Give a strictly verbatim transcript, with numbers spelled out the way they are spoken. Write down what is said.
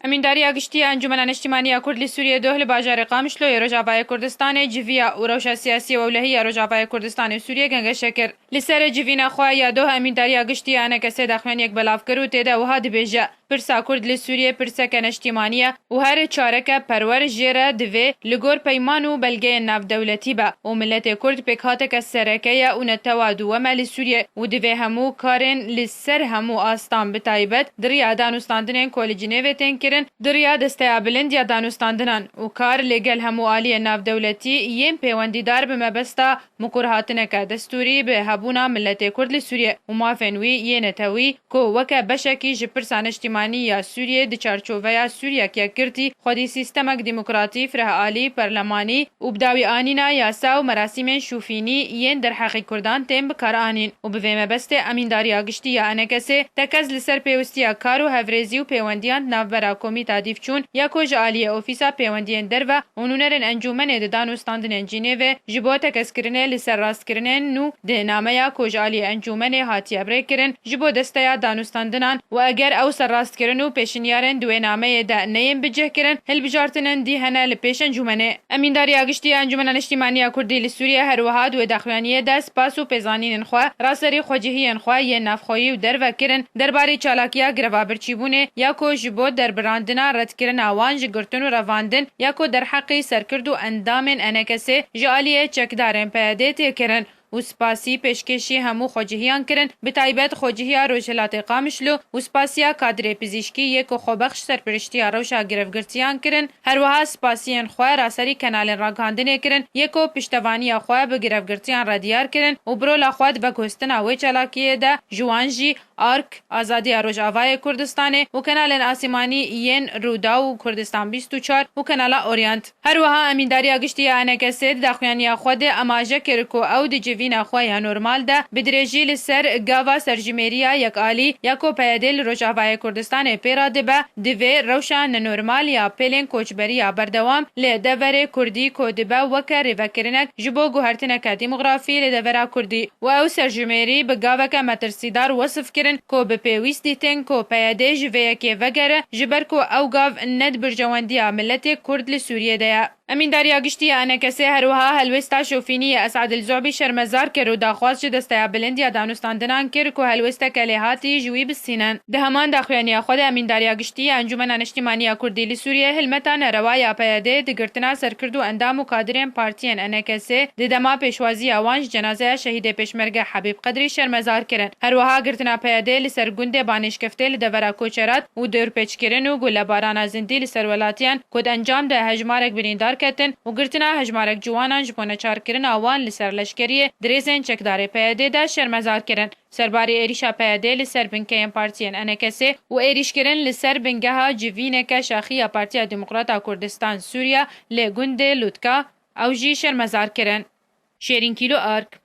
Emîndariya Giştî ya Encûmena Niştîmanî ya Kurd li Sûriyê doh li bajarê Qamişlo yê Rojavayê Kurdistanê civiya û rewşa siyasî û ewlehî ya Rojavayê Kurdistanê û Sûriyê gengeşe kir. Li serê civîna xwe ya doh Emîndariya Giştî ya ENKSê daxuyaniyek belav kir û tê de wiha dibêje, pirsa Kurd li Sûriyê pirseke neştîmanî ye û her çareke perwer jê re divê li gor peyman û belgeyên navdewletî be û miletê Kurd pêkhateke sereke ye û netewa duwem e li Sûriyê û divê hemû karên li ser hemû astan bi taybet di riya danûstandinên ku li Cinêvê tên kirin, di riya Desteya Bilind ya Danûstandinan û kar li gel hemû aliyên navdewletî yên pêwendîdar bi mebesta mikurhatineke destûrî bi hebûna miletê Kurd li Sûriyê û mafên wî yê netewî ku weke beşekî ji pirsa neştîmanî ya Sûriyê di çarçoveya Sûriyek yekgirtî xwedî sîstemek demokratî, firehalî, perlemanî û bi dawî anîna yasa û merasîmên şûfînî yên derheqî Kurdan tên bikaranîn û bi vê mebestê Emîndariya Giştî ya ENKSê tekez li ser pêwistiya kar û hevrêzî û pêwendiyan di navbera Komîta Dîvçûn ya ku ji aliyê Ofîsa Pêwendiyên Derve û nûnerên encûmenê di danûstandinên Cinêvê ji bo tekezkirinê li ser rastkirinên nû di nameya ku ji aliyê encûmenê hatiye birêkirin ji bo desteya danûstandinan û eger ew serrastkirin û pêşinyarên di wê nameyê de neyên bicihkirin, hilbijartinên dî hene li pêş encûmenê. Emîndariya Giştî ya Encûmena Niştîmanî ya Kurdî li Sûriyê her wiha di wê daxuyaniyê de spas û pêzanînên xwe raserî xwecihiyên xwe yên navxweyî û derve kirin derbarê çalakiya greva birçîbûnê ya ku ji bo derbirandina redkirina wan ji girtin û revandin ya ku derheqî serkird û endamên ENKSê ji aliyê çekdarên PYDê tê kirin û spasî pêşkêşî hemû xwecihiyan kirin, bi taybet xwecihiya Rojhilatê Qamişlo û spasiya kadrê pizîşkî yê ku xwebexş serpiriştiya rewşa grevgirtiyan kirin, her wiha spasiyên xwe raserî kenalên ragihandinê kirin yê ku piştevaniya xwe bi grevgirtiyan re diyar kirin û bi rola xwe di veguhestina wê çalakiyê de ji wan jî ARK, Azadiya Rojavayê Kurdistanê û kenalên asîmanî yên Rûdaw û Kurdistan bîst û çar û Kenala Orient. Her wiha Emîndariya Giştî ya ENKSê di daxuyaniya xwe de amaje kir ku ew di civîna xwe ya normal de bi dirêjî li ser gava serjimêriya yekalî ya ku PYDê li Rojavayê Kurdistanê pê re dibe, divê rewşa nenormal ya pêlên koçberiya berdewam li deverê Kurdî ku dibe weke rêvekirinek ji bo guhertineke demografî li devera Kurdî û ew serjimêrî bi gaveke metirsîdar wesif kirin ku bi pêwîst dîtin ku PYDê ji vê yekê vegere, ji ber ku ew gav ne di berjewendiya miletê Kurd li Sûriyê de ye. Emîndariya Giştî ya ENKSê her wiha helwêsta şofînî ya Esad El Zu'bî şermezar kir û daxwaz ji Desteya Bilind ya Danûstandinan kir ku helwêsteke lêhatî ji wî bistînin. Di heman daxuyaniya xwe de Emîndariya Giştî ya Encûmena Niştîmanî ya Kurdî li Sûriyê hilmeta nerewa ya PYDê di girtina serkird û endam û kadirên partiyên ENKSê di dema pêşwaziya wan ji cenazeya şehîdê Pêşmerge Habîb Qedrî şermezar kirin. Her wiha girtina PYDê li ser gundê Banêşkeftê li devera Koçerat û dûrpêçkirin û gulebarana zindî li ser welatiyan ku di encam de hejmarek birîndar ketin û girtina hejmarek ciwanan ji bo neçarkirina wan li ser leşkeriyê di rêzên çekdarê PYDê de şermezar kirin. Serbarê êrîşa PYDê li ser binkeyên partiyên ENKSê û êrîşkirin li ser bingeha civîneke şaxî ya Partiya Demokrata Kurdistan Sûriya li gundê Lûtka, ew jî şermezar kirin. Şêrîn Kîlo, ARK.